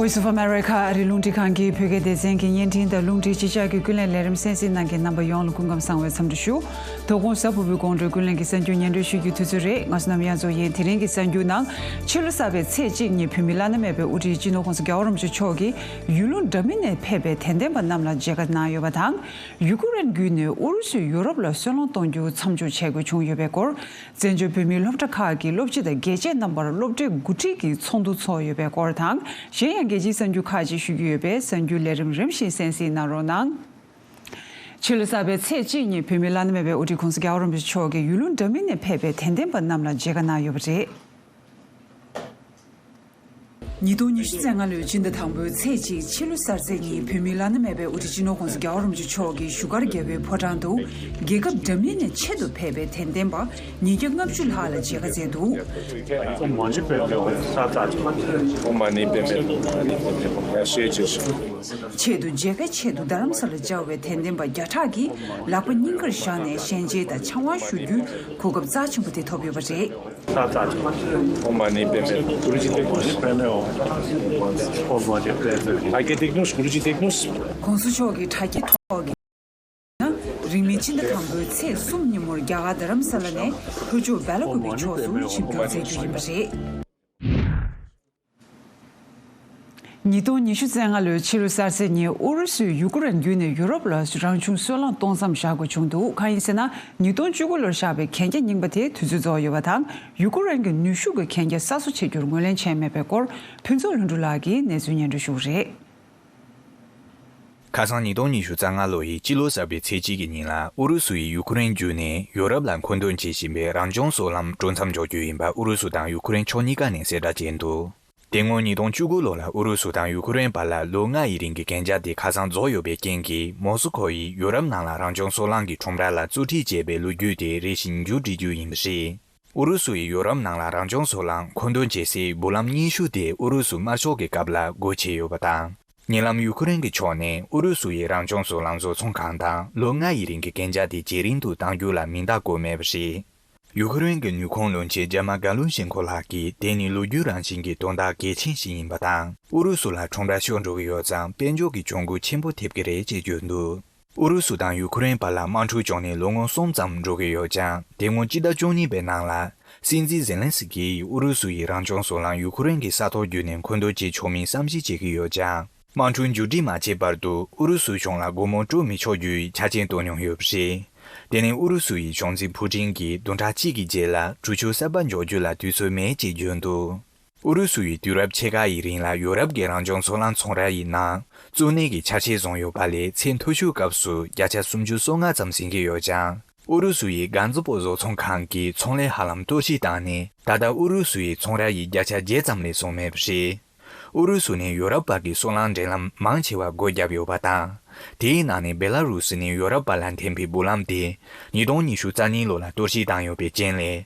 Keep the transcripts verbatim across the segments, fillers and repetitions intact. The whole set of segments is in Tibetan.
Voice of America ཨ་རིའི་རླུང་འཕྲིན་ཁང་གི་བོད་སྐད་སྡེ་ཚན་གྱི་བརྙན་འཕྲིན་དང་རླུང་འཕྲིན་སྤྱི་ཁྱབ་ཀྱི་ཀུན་གླེང་ལས་རིམ་གསན་གཟིགས་གནང་མཁན་རྣམ་པ་ཡོངས་ལ་སྐུ་ཁམས་བཟང་བའི་འཚམས་འདྲི་ཞུ། དོ་དགོང་གཟའ་ཕུར་བུའི་དགོང་དྲོའི་ཀུན་གླེང་གི་གསར་འགྱུར་སྙན་སྒྲོན་ཞུ་རྒྱུའི་དུས་ཚོད་རེད། ང་ཚོ་ནམ་ཡང་རྫོགས་ཡིན། དེ་རིང་གི་གསར་འགྱུར་ནང་ཕྱི་ལོ་གསར་པའི་ཚེས་གཅིག་ཉིན་བོད་མི་བླ་ན་མེད་པའི་དབུ་ཁྲིད་སྤྱི་ནོར་༸གོང་ས་༸རྒྱལ་བ་རིན་པོ་ཆེ་མཆོག་གིས་ཡུལ་ལུང་འདྲ་མིན་ནས་ཕེབས་པའི་དད་ལྡན་པ་རྣམས་ལ་མཇལ་ཁ་གནང་ཡོད་པ་དང་། ཡུ་ཀེ་རེན་བརྒྱུད་ནས་ཨུ་རུ་སུས་ཡུ་རོབ་ལ་སོལ་རླངས་གཏོང་རྒྱུ་མཚམས་འཇོག་བྱེད་དགོས་བྱུང་ཡོད་པའི་སྐོར། བཙན་བྱོལ་བོད་མིའི་སློབ་གྲྭ་ཁག་གི་སློབ་སྤྱི་དང་དགེ་ཆེ་རྣམ་པར་སློབ་གྲྭའི་འགོ་ཁྲིད་ཀྱི་ཚོགས་འདུ་ཚོགས་ཡོད་པའི་སྐོར་དང་། གཞན་ཡང་རྒྱལ་སྤྱིའི་གསར་འགྱུར་ཁག་ཅིག་ཞུ་རྒྱུ་ཡོད་པས་གསར་འགྱུར་ལས་རིམ་རིམ་བཞིན་གསན་གཟིགས་གནང་རོགས་གནང་། ཕྱི་ལོ་གསར་པའི་ཚེས་གཅིག་ཉིན་བོད་མི་བླ་ན་མེད་པའི་དབུ་ཁྲིད་༸གོང་ས་༸རྒྱལ་བ་རིན་པོ་ཆེ་མཆོག་གིས་ཡུལ་ལུང་འདྲ་མིན་ནས་ཕེབས་པའི་དད་ལྡན་པ་རྣམས་ལ་མཇལ་ཁ་གནང་ཡོད་པ་རེད། ཉིས་སྟོང་ཉི་ཤུ་རྩ་ལྔ་ལོའི་སྤྱི་ཟླ་དང་པོའི་ཚེས་གཅིག་ཕྱི་ལོ་གསར་ཚེས་ཉིན་བོད་མི་བླ་ན་མེད་པའི་དབུ་ཁྲིད་སྤྱི་ནོར་༸གོང་ས་༸རྒྱལ་བ་རིན་པོ་ཆེ་མཆོག་གིས་བཞུགས་སྒར་རྒྱལ་བའི་ཕོ་བྲང་དུ་རྒྱལ་ཁབ་འདྲ་མིན་ནས་ཆེད་དུ་ཕེབས་པའི་དད་ལྡན་པ་ཉིས་བརྒྱ་ལྔ་བཅུ་ལྷག་ལ་མཇལ་ཁ་མཛད་འདུག་ཆེད་དུ་མཇལ་ཁའི་ཆེད་དུ་རྡ་རམ་ས་ལ་བཅར་བའི་དད་ལྡན་པ་བརྒྱ་ཕྲག་གིས་ལག་པ་སྙིང་གར་བཞག་ནས་ཞལ་མཇལ་དང་ཕྱག་དབང་ཞུ་རྒྱུའི་གོ་སྐབས་རྩ་ཆེན་པོ་དེ་ཐོབ་ཡོད་པ་རེད། ས་ཙག་ཅིག་ཨོཾ་མ་ཎི་པདྨེ་ཧཱུྃ། གུ་རུ་ཇི་བདེ་སྐྱིད་ནོ། ཨོཾ་མ་ཎི་པདྨེ་ཧཱུྃ། ཨ་ཀེ་བདེ་སྐྱིད་ནོ། གུ་རུ་ཇི་བདེ་སྐྱིད་ནོ། ༸གོང་ས་མཆོག་གིས་དྲ་རྒྱའི་ཐོག་གི་ནང་། རིང་མིན་ཕྱི་ཟླ་དང་པོའི་ཚེས་གསུམ་ཉིན་མོར་རྒྱ་གར་རྡ་རམ་ས་ལ་ནས་ལྷོ་ཕྱོགས་སྦེལ་ཀོབ་ཀྱི་ཕྱོགས་སུ་ཆིབས་བསྒྱུར་མཛད་རྒྱུ་ཡིན་པ་རེད། ཉིས་སྟོང་ཉི་ཤུ་རྩ་ལྔ་ལོའི་ཕྱི་ལོ་གསར་ཚེས་ཉིན་ཨུ་རུ་སུས་ཡུ་ཀེ་རེན་བརྒྱུད་ནས་ཡུ་རོབ་ལ་རང་བྱུང་སོལ་རླངས་གཏོང་མཚམས་བཞག་དགོས་བྱུང་འདུག་གང་ཡིན་ཟེར་ན། ཉིས་སྟོང་བཅུ་དགུ་ལོར་བཞག་པའི་གན་རྒྱ་རྙིང་པ་དེ་དུས་ཚོད་རྫོགས་ཡོད་པ་དང་། ཡུ་ཀེ་རེན་གྱི་ནུས་ཤུགས་ཀྱི་གན་རྒྱ་གསར་བཟོ་བྱེད་རྒྱུར་ངོས་ལེན་བྱས་མེད་པའི་སྐོར། ཕུན་ཚོགས་ལྷུན་གྲུབ་ལགས་ཀྱིས་གནས་ཚུལ་སྙན་སྒྲོན་ཞུ་གི་རེད། ཁ་སང་ཉིས་སྟོང་ཉི་ཤུ་རྩ་ལྔ་ལོ་ཡི་སྤྱི་ལོ་གསར་པའི་ཚེས་གཅིག་གི་ཉིན་ལ་ཨུ་རུ་སུ་ཡིས་ཡུ་ཀེ་རེན་བརྒྱུད་ནས་ཡུ་རོབ་ལ་མཁོ་འདོན་བྱེད་བཞིན་པའི་རང་བྱུང་སོལ་རླངས་སྤྲོད་མཚམས་འཇོག་རྒྱུ་ཡིན་པ་ཨུ་རུ་སུ་དང་ཡུ་ཀེ་རེན་ཕྱོགས་གཉིས་ཀ་ནས་གསལ་བསྒྲགས་བྱས་འདུག་དེ་སྔོན་ཉིས་སྟོང་བཅུ་དགུ་ལོ་ལ་ཨུ་རུ་སུ་དང་ཡུ་ཀེ་རེན་བར་ལ་ལོ་ལྔ་ཡི་རིང་གི་གན་རྒྱ་དེ་ཁ་སང་རྫོགས་ཡོད་པའི་རྐྱེན་གྱིས། མོ་སི་ཁོ་ཡིས་ཡུ་རོབ་ནང་ལ་རང་བྱུང་སོལ་རླངས་ཀྱི་ཁྲོམ་ར་ལ་རྩོད་ཁྲིད་བྱས་པའི་ལོ་རྒྱུས་དེ་རེ་ཞིག་མཇུག་སྒྲིལ་རྒྱུ་ཡིན་པ་རེད། ཨུ་རུ་སུ་ཡིས་ཡུ་རོབ་ནང་ལ་རང་བྱུང་སོལ་རླངས་མཁོ་འདོན་བྱེད་སའི་འབུམ་ལམ་ཉི་ཤུ་དེ་ཨུ་རུ་སུ་དམར་ཤོག་གི་སྐབས་ལ་སྒོ་ཕྱེ་ཡོད་པ་དང་། ཉེ་ལམ་ཡུ་ཀེ་རེན་གྱི་ཕྱོགས་ནས་ཨུ་རུ་སུ་ཡི་རང་བྱུང་སོལ་རླངས་བཟོ་ཚོང་ཁང་དང་ལོ་ལྔ་ཡི་རིང་གི་གན་རྒྱ་དེ་ཇེ་རིང་དུ་གཏང་རྒྱུ་ལ་མིང་རྟགས་བཀོད་མེད་པ་རེད། ཡུ་ཀེ་རེན་གྱི་ནུས་ཁུངས་བློན་ཆེན་ཇ་མ་ག་ལུ་ཤེན་ཁོ་ལགས་ཀྱིས། དེ་ནི་ལོ་རྒྱུས་རང་བཞིན་གྱི་དོན་དག་གལ་ཆེན་ཞིག་ཡིན་པ་དང་། ཨུ་རུ་སུ་ལ་ཁྲོམ་ར་ཤོར་འགྲོ་གི་ཡོད་ཙང་། དཔལ་འབྱོར་གྱི་གྱོང་གུན་ཆེན་པོ་ཐེབས་ཀྱི་རེད་ཅེས་བརྗོད་འདུག་ཨུ་རུ་སུ་དང་ཡུ་ཀེ་རེན་བར་ལ་དམག་འཁྲུག་བྱུང་ནས་ལོ་ངོ་གསུམ་ཙམ་འགྲོ་གི་ཡོད་ཀྱང་། དེ་སྔོན་སྤྱི་ཟླ་བཅུ་གཉིས་པའི་ནང་ལ་སྲིད་འཛིན་ཛེ་ལན་སི་ཀི་ཡིས་ཨུ་རུ་སུ་ཡི་རང་བྱུང་སོལ་རླངས་ཡུ་ཀེ་རེན་གྱི་ས་ཐོག་བརྒྱུད་ནས་མཁོ་འདོན་བྱེད་ཆོག་མིན་བསམ་གཞིག་བྱེད་ཀྱི་ཡོད་ཀྱང་། དམག་འཁྲུག་མཇུག་སྒྲིལ་མ་བྱས་བར་དུ་ཨུ་རུ་སུའི་གཞུང་ལ་སྒོ་མོ་དཀྲོལ་མི་ཆོག་རྒྱུའི་ཆ་རྐྱེན་བཏོན་མྱོང་ཡོད་པ་རེད། དེ་ནི་ཨུ་རུ་སུ་ཡི་གཞུང་འཛིན་ཕུ་ཀྲིན་གྱིས་བདུན་ཕྲག་གཅིག་གི་རྗེས་ལ་གྲོས་ཆོད་གསར་པ་འཇོག་རྒྱུ་ལ་དུས་ཚོད་མེད་ཅེས་བརྗོད་འདུག་ཨུ་རུ་སུ་ཡིས་དུས་རབས་ཕྱེད་ཀ་ཡི་རིང་ལ་ཡུ་རོབ་ཀྱི་རང་བྱུང་སོལ་རླངས་ཚོང་ར་ཡི་ནང་གཙོ་གནད་ཀྱི་ཆ་ཤས་བཟུང་ཡོད་པ་ལས། ཚད་མཐོ་ཤོས་སྐབས་སུ་བརྒྱ་ཆ་སུམ་ཅུ་སོ་ལྔ་ཙམ་ཟིན་གྱི་ཡོད་ཀྱང་། ཨུ་རུ་སུ་ཡི་གྷན་ཛི་པོ་བཟོ་ཚོང་ཁང་གི་ཚོང་ལས་ཧ་ལམ་གཏོར་བཤིག་བཏང་ནས། ད་ལྟ་ཨུ་རུ་སུ་ཡི་ཚོང་ར་ཡི་བརྒྱ་ཆ་བརྒྱད་ཙམ་ལས་བཟུང་མེད་པ་རེད། ཨུ་རུ་སུ་ནས་ཡུ་རོབ་བར་གྱི་སོལ་རླངས་འབྲེལ་ལམ་མང་ཆེ་བ་སྒོ་བརྒྱབ་ཡོད་པ་དང་། དེའི་ནང་ནས་བེ་ལ་རུ་སི་ནས་ཡུ་རོབ་བར་ལ་འཐེན་པའི་འབུམ་ལམ་དེ་ཉིས་སྟོང་ཉི་ཤུ་རྩ་གཉིས་ལོ་ལ་གཏོར་བཤིག་བཏང་ཡོད་པའི་རྐྱེན་ལས།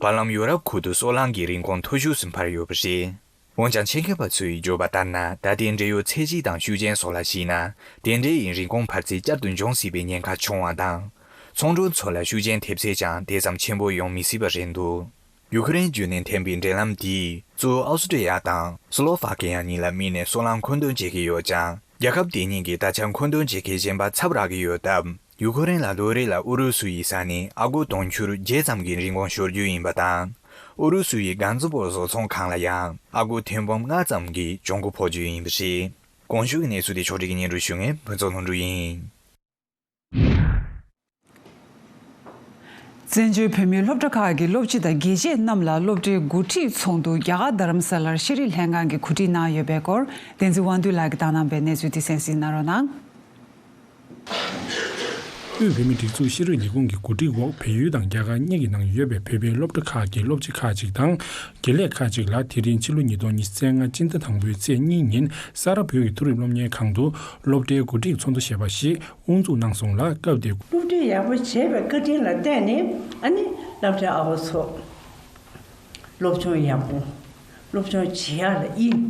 བར་ལམ་ཡུ་རོབ་ཁུལ་དུ་སོལ་རླངས་ཀྱི་རིན་གོང་མཐོ་ཤོས་སུ་འཕར་ཡོད་པ་རེད། འོན་ཀྱང་ཆེད་མཁས་པ་ཚོས་བརྗོད་པ་ལྟར་ན། ད་ལྟའི་འབྲེལ་ཡོད་ཚད་གཞི་དང་ཤུགས་རྐྱེན་སོགས་ལ་གཞིགས་ན། དེ་འབྲེལ་ཡི་རིན་གོང་འཕར་ཚད་བསྐྱར་དུ་འབྱུང་སྲིད་པའི་ཉེན་ཁ་བྱུང་བ་དང་། ཚོང་འབྲེལ་ཚོ་ལ་ཤུགས་རྐྱེན་ཐེབས་ཚད་ཀྱང་དེ་ཙམ་ཆེན་པོ་ཡོང་མི་སྲིད་པ་རེད་འདུག་ཡུ་ཁུ་རེན་བརྒྱུད་ནས་འཐེན་པའི་འབྲེལ་ལམ་དེས། གཙོ་བོ་ཨོ་སི་ཀྲི་ཡ་དང་སི་ལོ་ཝ་ཀི་ཡ་གཉིས་ལ་དམིགས་ནས་སོལ་རླངས་མཁོ་འདོན་བྱེད་ཀྱི་ཡོད་ཀྱང་། རྒྱལ་ཁབ་དེ་གཉིས་ཀྱིས་ད་ཆ་མཁོ་འདོན་བྱེད་མཁན་གཞན་པ་ཚབ་རག་གི་ཡོད་སྟབས། ཡུ་ཁུ་རེན་ལ་ལོ་རེ་ལ་ཨུ་རུ་སུ་ཡི་ས་ནས་ཨ་སྒོར་དུང་ཕྱུར་བརྒྱད་ཙམ་གྱི་རིན་གོང་ཤོར་རྒྱུ་ཡིན་པ་དང་། ཨུ་རུ་སུ་ཡི་གྷན་ཛི་པོ་བཟོ་ཚོང་ཁང་ལ་ཡང་ཨ་སྒོར་ཐེར་འབུམ་ལྔ་ཙམ་གྱི་གྱོང་གུན་ཕོག་རྒྱུ་ཡིན་པ་རེད། གོང་ཞུས་ཀྱི་གནས་ཚུལ་དེ་ཕྱོགས་སྒྲིག་གིས་སྙན་སྒྲོན་ཞུ་མཁན་ཕུན་ཚོགས་ལྷུན་གྲུབ་ཡིན། བཙན་བྱོལ་བོད་མིའི་སློབ་གྲྭ་ཁག་གི་སློབ་སྤྱི་དང་དགེ་ཆེ་རྣམས་ལ་སློབ་གྲྭའི་འགོ་ཁྲིད་ཚོགས་འདུ་རྒྱ་གར་རྡ་རམ་ས་ལར་ཤེས་རིག་ལྷན་ཁང་གིས་གོ་སྒྲིག་གནང་ཡོད་པའི་སྐོར། བསྟན་འཛིན་དབང་འདུས་ལགས་ཀྱིས་བཏང་གནང་བའི་གནས་ཚུལ་དེ་གསན་གཟིགས་གནང་རོགས་གནང་། དབུས་བོད་མིའི་སྒྲིག་འཛུགས་ཤེས་རིག་ལས་ཁུངས་ཀྱི་གོ་སྒྲིག་འོག་བལ་ཡུལ་དང་རྒྱ་གར་གཉིས་ཀྱི་ནང་ཡོད་པའི་བོད་པའི་སློབ་གྲྭ་ཁག་གི་སློབ་སྤྱི་ཁག་ཅིག་དང་། དགེ་ལས་ཁག་ཅིག་ལ་དེ་རིང་ཕྱི་ལོ་ཉིས་སྟོང་ཉི་ཤུ་རྩ་ལྔ་སྤྱི་ཟླ་དང་པོའི་ཚེས་གཉིས་ཉིན་ས་རཱ་བོད་ཀྱི་མཐོ་རིམ་སློབ་གཉེར་ཁང་དུ་སློབ་གྲྭའི་གོ་སྒྲིག་ཚོགས་འདུ་ཞེས་པ་ཞིག་དབུ་འཛུགས་གནང་སོང་ལ། སྐབས་དེར། སློབ་ཁྲིད་ཡག་པོ་བྱས་པའི་བཀའ་དྲིན་ལ་བརྟེན་ནས་ཨ་ནི་སློབ་གྲྭའི་ཨ་བ་ཚོ། སློབ་སྦྱོང་ཡག་པོ། སློབ་སྦྱོང་བྱེད་ཡག་ལ་དབྱིངས།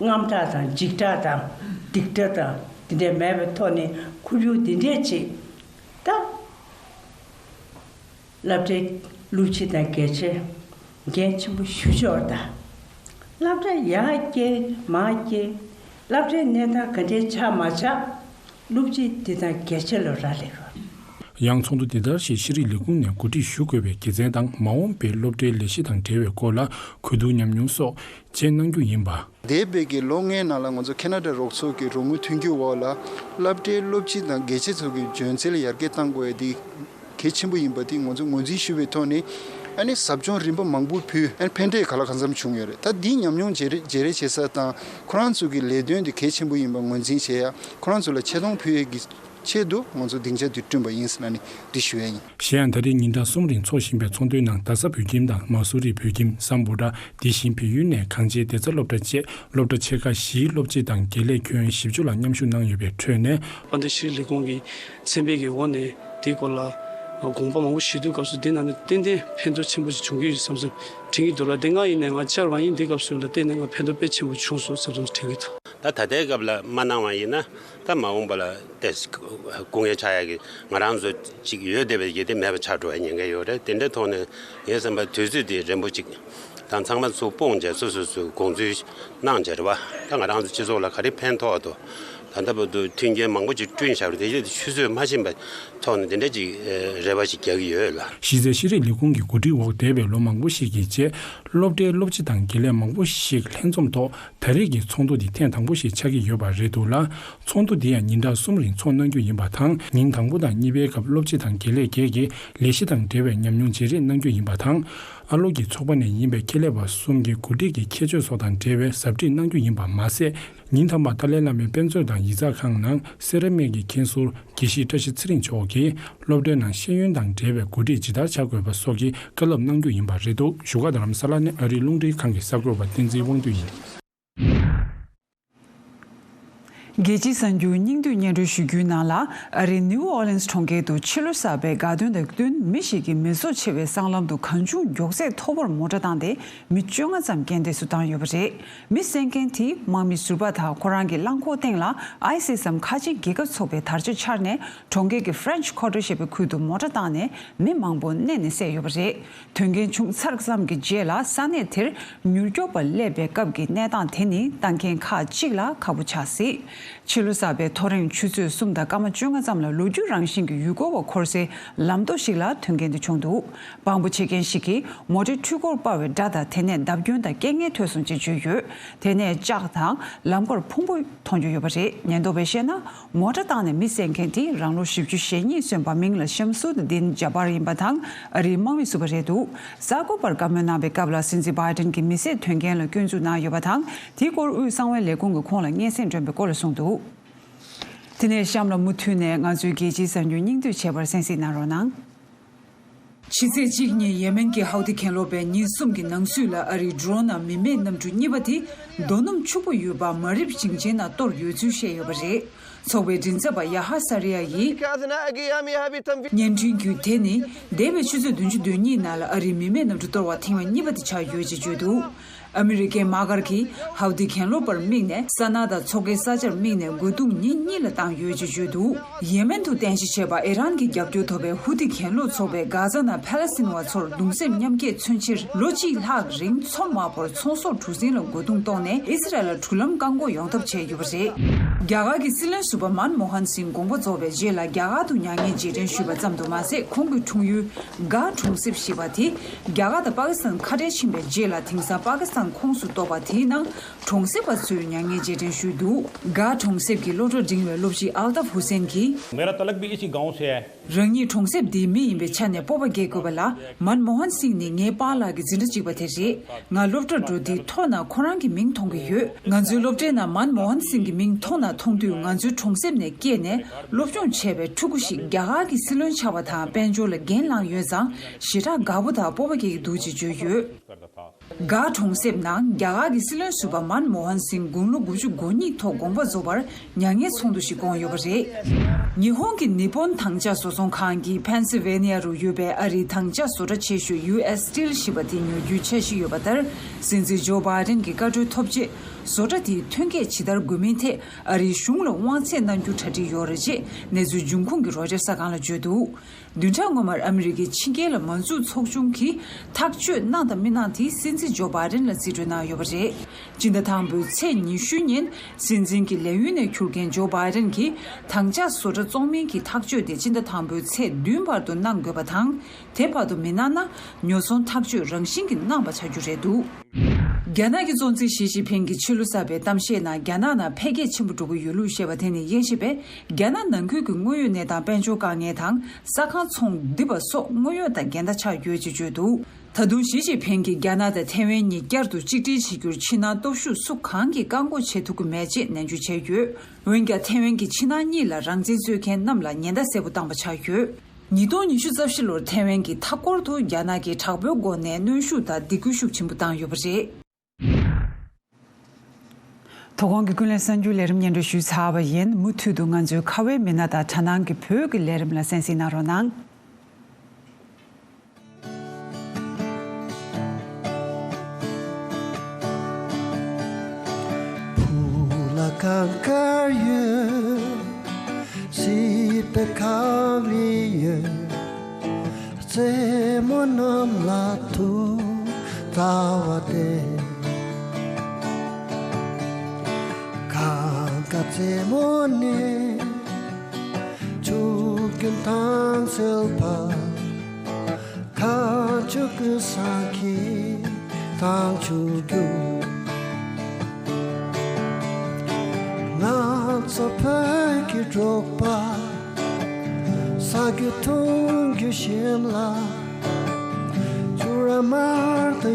དངངས་སྐྲག་དང་འཇིགས་སྐྲག་དང་སྡིགས་སྐྲག་དང་དེ་འདྲ་མེད་པའི་ཐོག་ནས་ཁོར་ཡུག་འདི་འདྲས་ཅིག་ད། སློབ་གྲྭའི་སློབ་སྤྱི་དང་དགེ་ཆེ་འགན་ཆེན་པོ་ཞེ་པོ་ཅིག་ཡོད་རེད་ད། སློབ་གྲྭ་ཡར་སྐྱེལ་མར་སྐྱེལ། སློབ་གྲྭའི་གནས་སྟངས་ག་འདྲའི་ཆགས་མ་ཆགས། སློབ་སྤྱི་འདི་དང་རྒྱལ་སྤྱི་ལ་རག་ལས་རོགས། ཡང་ཚོགས་འདུ་དེ་ལྟར་ཞིག་ཤེས་རིག་ལས་ཁུངས་ནས་གོ་སྒྲིག་ཞུ་དགོས་པའི་དགེ་མཚན་དང་མ་འོངས་པའི་སློབ་གྲྭའི་ལས་གཞི་དང་འབྲེལ་བའི་སྐོར་ལ་གོ་བསྡུར་ཉམས་མྱོང་སོགས་བཅས་གནང་རྒྱུ་ཡིན་པ། འདས་པའི་གི་ལོ་ལྔའི་ནང་ལ་ང་ཚོ་ཁེ་ན་ཌ་རོགས་ཚོགས་ཀྱི་རོགས་དངུལ་མཐུན་འགྱུར་འོག་ལ་སློབ་གྲྭའི་སློབ་སྤྱི་དང་དགེ་ཆེ་ཚོ་གི་འཇོན་ཚད་ལ་ཡར་རྒྱས་གཏང་དགོས་ཡ་དེ་གལ་ཆེན་པོ་ཡིན་པ་དེ་ང་ཚོ་ངོས་འཛིན་ཞུ་བའི་ཐོག་ནས། ཨ་ནི་ཟབ་སྦྱོང་རིམ་པ་མང་པོ་ཕུལ། ཨ་ནི་ཕན་འབྲས་ག་ལ་གང་འཚམ་བྱུང་ཡོད་རེད། ད་འདི་ཉམས་མྱོང་བརྗེ་རེས་བརྗེ་རེས་བྱེད་ས་དང་ཁོ་རང་ཚོ་གི་ལས་དོན་དེ་གལ་ཆེན་པོ་ཡིན་པ་ངོས་འཛིན་བྱེད་ཡ། ཁོ་རང་ཚོ་ལ་ཆེ་མཐོང་ཕུལ་ཡས་ཀྱི་ཆེད་དུ་ང་ཚོ་སྡིངས་ཆ་འདི་བསྐྲུན་པ་ཡིན་ཟེར་ནས་འདི་ཞུ་ཡ་ཡིན། གཞན་ཡང་ད་རེས་ཉིན་གྲངས་གསུམ་རིང་འཚོགས་བཞིན་པའི་ཚོགས་འདུའི་ནང་རྡ་ས་བོད་ཁྱིམ་དང་མ་སུ་རི་བོད་ཁྱིམ། སམ་བྷོ་ཊ། དེ་བཞིན་བལ་ཡུལ་ནས་གངས་ཅན་བདེ་རྩ་སློབ་གྲྭ་བཅས་སློབ་གྲྭ་ཆེ་ཁག་བཞིའི་སློབ་སྤྱི་དང་དགེ་ལས་ཁྱོན་ཞེ་བཅུ་ལ་མཉམ་ཞུགས་གནང་ཡོད་པའི་ཁྲོད་ནས། དཔལ་ལྡན་ཤེས་རིག་ལས་ཁུངས་ཀྱི་མཚན་དཔེ་གི་འོག་ནས་དེའི་སྐོར་ལ་དགོངས་པ་མང་པོ་ཞུས་དུས་སྐབས་སུ་དེ་ནང་ནས་ཏན་ཏན་ཕན་ཐོགས་ཆེན་པོ་ཞིག་བྱུང་གི་ཡོད་བསམ་བསམ་དྲན་གྱི་འདུག་ལ། དེ་སྔ་ཡིན་ནའི་ང་བཅར་བ་ཡིན། དེ་སྐབས་སུ་ལ་གཏན་ནས་ང་ཕན་ཐོགས་དཔེ་ཆེན་པོ་བྱུང་སོང་བསམ་བསམ་དྲན་གྱི་འདུག་ད་ད་ལྟའི་སྐབས་ལ་མ་གནང་བ་ཡིན་ན་ད་མ་འོངས་པ་ལ་ཏེ་སྐུ་ངལ་ཆགས་ཡག་གི་ང་རང་ཚོ་ཅིག་ཡོད་བསྡད་པའི་ཡིད་དེ་མེད་པ་ཆགས་འགྲོ་བའི་ཉེན་ཁ་ཡོད་རེད། དེ་འདྲའི་ཐོག་ནས་ངའི་བསམ་པར་དུས་ཚོད་དེ་རན་པོ་ཅིག་དང་ཚང་མ་ཚུར་སྤུངས་བྱས་སོ་སོ་སོའི་དགོངས་ཚུལ་གནང་བྱས་རེད་བ། ད་ང་རང་ཚོ་སྤྱི་ཚོགས་ལ་ག་རེ་ཕན་ཐོགས་འདུག་ད་ལྟ་བར་དུ་མཐུན་རྐྱེན་མང་པོ་ཅིག་བསྐྲུན་བཞག་རེད། དེ་ཡོད་དེ་ཆུད་ཟོས་མ་ཕྱིན་པའི་ཐོག་ནས་དེ་འདྲ་ཅིག་རེ་བ་ཞིག་རྒྱག་གི་ཡོད་ལ། གཞི་རྩའི་ཤེས་རིག་ལས་ཁུངས་ཀྱི་གོ་སྒྲིག་འོག་འདས་པའི་ལོ་མང་པོ་ཞིག་གི་རྗེས་སློབ་གྲྭའི་སློབ་སྤྱི་དང་དགེ་ལས་མང་པོ་ཞིག་ལྷན་འཛོམས་ཐོག་ད་རེས་ཀྱི་ཚོགས་འདུ་འདི་ཐེངས་དང་པོ་ཞིག་ཆགས་ཀྱི་ཡོད་པ་རེད་འདུག་ལ། ཚོགས་འདུ་འདི་ཡང་ཉིན་གྲངས་གསུམ་རིང་འཚོགས་གནང་རྒྱུ་ཡིན་པ་དང་། ཉིན་དང་པོ་དང་གཉིས་པའི་སྐབས་སློབ་སྤྱི་དང་དགེ་ལས་བརྒྱད་ཀྱིས་ལས་གཞི་དང་འབྲེལ་བའི་ཉམས་མྱོང་བརྗེ་རེས་གནང་རྒྱུ་ཡིན་པ་དང་། ཨ་ལོ་གི་ཚོགས་པ་ནས་ཡིན་པའི་ཁེ་ལས་པ་གསུམ་གྱིས་གོ་སྒྲིག་གི་ཁྱད་ཆོས་སོགས་དང་འབྲེལ་བའི་ཟབ་ཁྲིད་གནང་རྒྱུ་ཡིན་པ་མ་ཟད། ཉིན་དང་པོར་ཏཱ་ལའི་བླ་མའི་དཔེ་མཛོད་དང་ཡིག་ཚགས་ཁང་ནང་སེ་ར་མིག་གི་མཁན་ཟུར་དགེ་བཤེས་བཀྲ་ཤིས་ཚེ་རིང་མཆོག་གིས་སློབ་གྲྭའི་ནང་ཤེས་ཡོན་དང་འབྲེལ་བའི་གོ་སྒྲིག་ཇི་ལྟར་བྱ་དགོས་པ་སོགས་ཀྱི་བཀའ་སློབ་གནང་རྒྱུ་ཡིན་པ་རེད་འདུག་བཞུགས་སྒར་རྡ་རམ་ས་ལ་ནས་ཨ་རིའི་རླུང་འཕྲིན་ཁང་གི་གསར་འགོད་པ་བསྟན་འཛིན་དབང་འདུས་ཡིན། རྒྱལ་སྤྱིའི་གསར་འགྱུར་སྙིང་བསྡུས་སྙན་སྒྲོན་ཞུ་རྒྱུའི་ནང་ལ། ཨ་རིའི་ནིའུ་ཨོ་ལིན་སི་གྲོང་ཁྱེར་དུ་ཕྱི་ལོ་གསར་པའི་དགའ་སྟོན་དང་བསྟུན་མི་ཞིག་གིས་མི་བཟོ་ཆེ་བའི་སྲང་ལམ་དུ་གང་བྱུང་མགྱོགས་ཚད་མཐོ་པོར་མོ་ཊ་བཏང་སྟེ་མི་བཅོ་ལྔ་ཙམ་རྐྱེན་འདས་སུ་བཏང་ཡོད་པ་རེད། མི་བསད་མཁན་དེས་དམག་མི་ཟུར་པ་དང་ཁོ་རང་གི་རླངས་འཁོར་སྟེང་ལ་ཨའི་སིས་སམ་ཁ་ཆེ་རྒྱལ་ཁབ་ཚོགས་པའི་དར་ཆ་འཕྱར་ནས་གྲོང་ཁྱེར་གྱི་ཧྥ་རན་ཆི་ཁོ་ཊར་ཞེས་པའི་ཁུལ་དུ་མོ་ཊ་བཏང་ནས་མི་མང་པོ་མནན་ནས་བསད་ཡོད་པ་རེད། དོན་རྐྱེན་བྱུང་ཚར་ཙམ་གྱི་རྗེས་ལ་ས་གནས་དེར་མྱུར་སྐྱོབ་པ་སླེབས་པའི་སྐབས་ཀྱི་གནས་སྟངས་དེ་ནི་ལྟ་མཁན་ཁག་ཅིག་ལ་ཁག་པོ་ཆགས་སྲིད། ཕྱི་ལོ་གསར་པའི་ཐོ་རེངས་ཆུ་ཚོད་གསུམ་དང་སྐར་མ་བཅོ་ལྔ་ཙམ་ལ་ལོ་རྒྱུས་རང་བཞིན་གྱི་ཡུལ་སྐོར་བ་འཁོར་སའི་ལམ་ཐོག་ཞིག་ལ་དོན་རྐྱེན་དེ་བྱུང་འདུག་དཔང་པོ་བྱེད་མཁན་ཞིག་གིས་མོ་ཊའི་འཕྲུལ་འཁོར་སྤར་བའི་སྒྲ་དང་དེ་ནས་བརྡབ་སྐྱོན་དང་རྐྱེན་ངན་ཐོན་སོང་ཅེས་བརྗོད་ཡོད། དེ་ནས་ལྕགས་དང་ལམ་ཁར་ཕུང་པོ་མཐོང་རྒྱུ་ཡོད་པ་རེད། ཉེན་རྟོག་པས་བཤད་ན། མོ་ཊ་བཏང་ནས་མི་བསད་མཁན་དེ་རང་ལོ་བཞི་བཅུ་ཞེ་གཉིས་སོན་པ་མིང་ལ་ཤམ་སུད་དིན་ཇཱ་པར་ཡིན་པ་དང་ཨ་རིའི་དམག་མི་ཟུར་པ་རེད་འདུག་གསར་འགོད་པར་བཀའ་མོལ་གནང་བའི་སྐབས་ལ་སྲིད་འཛིན་བྷའི་ཌེན་གྱིས་མི་བསད་དོན་རྐྱེན་ལ་སྐྱོན་འཛུགས་གནང་ཡོད་པ་དང་། དེའི་སྐོར་དབུས་གསང་བའི་ལས་ཁུངས་ཀྱིས་ཁོང་ལ་སྙན་སེང་སྒྲོན་པའི་སྐོར་ལ་གསུངས་འདུག་དེ་ནས་གཤམ་ལ་མུ་མཐུད་ནས་ང་ཚོའི་རྒྱལ་སྤྱིའི་གསར་འགྱུར་སྙིང་བསྡུས་བྱས་པར་གསན་གཟིགས་གནང་རོགས་གནང་། ཕྱི་ཚེས་གཅིག་ཉིན་ཡེ་མེན་གྱི་ཧའུ་ཐི་གྱེན་ལོག་པས་ཉིན་གསུམ་གྱི་ནང་གསེས་ལ་ཨ་རིའི་ཌོ་རོན་ནམ་མི་མེད་གནམ་གྲུ་གཉིས་པ་དེ་རྡོ་སྣུམ་ཕྱུག་པོ་ཡོད་པ་མ་རིབ་ཞིང་ཆེན་ནང་གཏོར་ཡོད་ཚུལ་བཤད་ཡོད་པ་རེད། ཚོགས་པའི་མགྲིན་ཚབ་པ་ཡ་ཧ་ས་རི་ཡ་ཡིས། བརྙན་འཕྲིན་བརྒྱུད་དེ་ནི་འདས་པའི་ཆུ་ཚོད་བདུན་ཅུ་དོན་གཉིས་ནང་ལ་ཨ་རིའི་མི་མེད་གནམ་གྲུ་གཏོར་བ་ཐེངས་མ་གཉིས་པ་དེ་ཆགས་ཡོད་ཅེས་བརྗོད་འདུག་ཨ་མི་རི་ཀའི་དམག་སྒར་གྱིས་ཧའུ་ཐི་གྱེན་ལོག་པར་དམིགས་ནས་ས་ན་དང་མཚོ་ཁའི་ས་ཆར་དམིགས་ནས་རྒོལ་རྡུང་ཉིན་གཉིས་ལ་བཏང་ཡོད་ཅེས་བརྗོད་འདུག་ཡེ་མེན་དུ་རྟེན་གཞི་བྱས་པ་ཨི་རན་གྱི་རྒྱབ་སྐྱོར་ཐོབ་པའི་ཧུ་ཐི་གྱེན་ལོག་ཚོགས་པས་གྷ་ཛ་ནང་ཕ་ལ་སི་ཐིན་བ་ཚོར་གདུང་སེམས་མཉམ་སྐྱེད་མཚོན་ཕྱིར་ལོ་གཅིག་ལྷག་རིང་མཚོ་དམར་པོར་ཚོང་ཟོག་གྲུ་གཟིངས་ལ་རྒོལ་རྡུང་བཏང་ནས་ཨི་སི་རལ་ལ་འགྲུལ་ལམ་བཀག་འགོག་ཡོང་ཐབས་བྱས་ཡོད་པ་རེད། རྒྱ་གར་གྱི་སྲིད་བློན་ཟུར་པ་མན་མོ་ཧན་སིང་དགོངས་པ་རྫོགས་པའི་རྗེས་ལ་རྒྱ་གར་དུ་མྱ་ངན་རྗེས་དྲན་ཞུས་པ་ཙམ་དུ་མ་ཟད། ཁོང་གི་འཁྲུངས་ཡུལ་གྷ་གྲོང་གསེབ་ཞེས་པ་དེ་རྒྱ་གར་དང་པ་ཀི་སི་ཐན་ཁ་བྲལ་ཕྱིན་པའི་རྗེས་ལ་དེང་སང་པ་ཀི་སི་ཐན་ཁོངས་སུ་གཏོགས་པ་དེའི་ནང་གྲོང་གསེབ་པ་ཚོས་མྱ་ངན་རྗེས་དྲན་ཞུས་འདུག་གྷ་གྲོང་གསེབ་ཀྱི་སློབ་གྲྭ་འབྲིང་བའི་སློབ་སྤྱི་ཨལ་ཏབ་ཧུ་སེན་གྱིས། मेरा तलक भी इसी गांव से है। རང་ཉིད་གྲོང་གསེབ་འདིའི་མི་ཡིན་པའི་ཆ་ནས་སྤོབས་པ་སྐྱེ་དགོས་པ་ལ། མན་མོ་ཧན་སིང་ནི་ངའི་པཱ་ལགས་ཀྱི་འཛིན་གྲྭ་གཅིག་པ་དེ་རེད། ང་སློབ་གྲྭར་འགྲོ་དུས་ཐོག་ན་ཁོ་རང་གི་མིང་མཐོང་གི་ཡོད། ང་ཚོའི་སློབ་གྲྭའི་ནང་མན་མོ་ཧན་སིང་གི་མིང་ཐོག་ན་མཐོང་དུས་ང་ཚོའི་གྲོང་གསེབ་ནས་སྐྱེས་ནས་སློབ་སྦྱོང་བྱས་པའི་ཕྲུ་གུ་ཞིག་རྒྱ་གར་གྱི་སྲིད་བློན་ཆགས་པ་དང་དཔལ་འབྱོར་ལ་འགན་བླངས་ཡོད་ཙང་ཞེ་དྲག་དགའ་པོ་དང་སྤོབས་པ་སྐྱེ་གི་འདུག་ཅེས་བརྗོད་ཡོད། གྷ་གྲོང་གསེབ་ནང་རྒྱ་གར་གྱི་སྲིད་བློན་ཟུར་པ་མན་མོ་ཧན་སིང་དགུང་ལོ་དགུ་བཅུ་གོ་གཉིས་ཐོག་དགོངས་པ་རྫོགས་པར་མྱ་ངན་ཚོགས་འདུ་ཞིག་བསྐོངས་ཡོད་པ་རེད། ཉི་ཧོང་གི་ནི་པོན་དྭངས་ལྕགས་བཟོ་ཚོང་ཁང་གིས་ཕེན་སིལ་ཝེ་ནི་ཡ་རུ་ཡོད་པའི་ཨ་རིའི་དྭངས་ལྕགས་བཟོ་གྲྭ་ཆེ་ཤོས་ཡུ་ཨེས་སི་ཊིལ་ཞེས་པ་དེ་ཉོ་རྒྱུའི་འཆར་གཞི་ཡོད་པ་ལྟར། སྲིད་འཛིན་ཇོ་བྷའི་ཌེན་གྱི་བཀའ་འཁྲོལ་ཐོབ་རྗེས། བཟོ་གྲྭ་དེའི་ཐོན་སྐྱེད་ཇི་ལྟར་དགོས་མིན་ཐད་ཨ་རིའི་གཞུང་ལ་དབང་ཚད་གནང་རྒྱུ་གྲ་སྒྲིག་ཡོད་རེད་ཅེས་གནས་ཚུལ་འབྱུང་ཁུངས་ཀྱིས་རོའི་ཊར་གསར་ཁང་ལ་བརྗོད་འདུག་བདུན་ཕྲག་སྔོན་མར་ཨ་མི་རི་ཀའི་ཕྱི་རྒྱལ་ལ་མ་འཛུགས་ཚོགས་ཆུང་གིས་ཐག་གཅོད་གནང་དང་མི་གནང་དེ་སྲིད་འཛིན་ཇོ་བྷའི་ཌེན་ལ་རྩིས་སྤྲོད་གནང་ཡོད་པ་རེད། སྤྱི་ཟླ་དང་པོའི་ཚེས་ཉི་ཤུ་ཉིན་སྲིད་འཛིན་གྱི་ལས་ཡུན་ནས་འཁྱུར་མཁན་ཇོ་བྷའི་ཌེན་གྱིས་དང་བཅའ་བཟོ་གྲྭ་བཙོང་མིན་གྱི་ཐག་གཅོད་དེ་སྤྱི་ཟླ་དང་པོའི་ཚེས་བདུན་བར་དུ་གནང་དགོས་པ་དང་། དེ་བར་དུ་མི་གནང་ན་ཉོ་ཚོང་ཐག་གཅོད་རང་བཞིན་གྱིས་གནང་བ་བྱ་རྒྱུ་རེད་འདུག་རྒྱ་ནག་གི་གཙོ་འཛིན་ཞི་ཅིན་ཕིང་གིས་ཕྱི་ལོ་གསར་པའི་གཏམ་བཤད་ནང་རྒྱ་ནག་ནང་འཕེལ་རྒྱས་ཆེན་པོ་འགྲོ་གི་ཡོད་ལུགས་བཤད་པ་དེ་ནི་དབྱེ་ཞིབ་པས་རྒྱ་ནག་ནང་ཁུལ་གྱི་དངོས་ཡོད་གནས་སྟངས་དཔལ་འབྱོར་དཀའ་ངལ་དང་ས་ཁང་ཚོང་རྡིབ་པ་སོགས་དངོས་ཡོད་དང་འགལ་ཟླ་ཆགས་ཡོད་ཅེས་བརྗོད་འདུག་ད་དུང་ཞི་ཅིན་ཕིང་གིས་རྒྱ་ནག་དང་ཐེ་ཝན་གཉིས་བསྐྱར་དུ་གཅིག་སྒྲིལ་བྱེད་རྒྱུར་ཕྱི་ནང་སྟོབས་ཤུགས་སུ་གང་གིས་བཀག་འགོག་བྱེད་ཐུབ་ཀྱི་མེད་ཅེས་ནན་བརྗོད་བྱས་ཡོད། འོན་ཀྱང་ཐེ་ཝན་གྱི་ཕྱི་ནང་གཉིས་ལ་རང་བཙན་རྩོད་མཁན་རྣམས་ལ་ཉེན་བརྡ་གསལ་པོ་བཏང་པ་ཆགས་ཡོད། ཉིས་སྟོང་ཉི་ཤུ་རྩ་བཞི་ལོར་ཐེ་ཝན་གྱིས་མཐའ་འཁོར་དུ་རྒྱ་ནག་གིས་དྲག་པོའི་སྒོ་ནས་གནོན་ཤུགས་དང་སྡིགས་སྐུལ་ཤུགས་ཆེན་པོ་བཏང་ཡོད་པ་རེད། དོ་དགོང་གི་ཀུན་གླེང་གསར་འགྱུར་ལས་རིམ་སྙན་སྒྲོན་ཞུས་ཚར་བ་ཡིན། མུ་མཐུད་དུ་ང་ཚོའི་ཁ་བའི་མི་སྣ་དང་དྲ་སྣང་གི་བོད་ཀྱི་ལས་རིམ་ལ་གསན་གཟིགས་གནང་རོགས་གནང་། བུ་ལ་གང་དགར་ཡོད། སྲིད་པའི་ཁ་ལི་ཡོད། རྩེད་མོ་རྣམས་ལ་ཐུགས་ལྟ་བ་སྟེ། གང་ག་རྩེད་མོ་ནི། ཆུ་རྒྱུན་དྭངས་གསལ་བ། མཁའ་སྤྱོད་ཀུན་བཟང་གི་དྭངས་ཆུ་རྒྱུན། ང་ཚོ་བོད་ཀྱི་འབྲོག་པ། ས་རྒྱུ་འཐུང་རྒྱུ་ཞིམ་ལ། བྱུ་ར་མར་དང་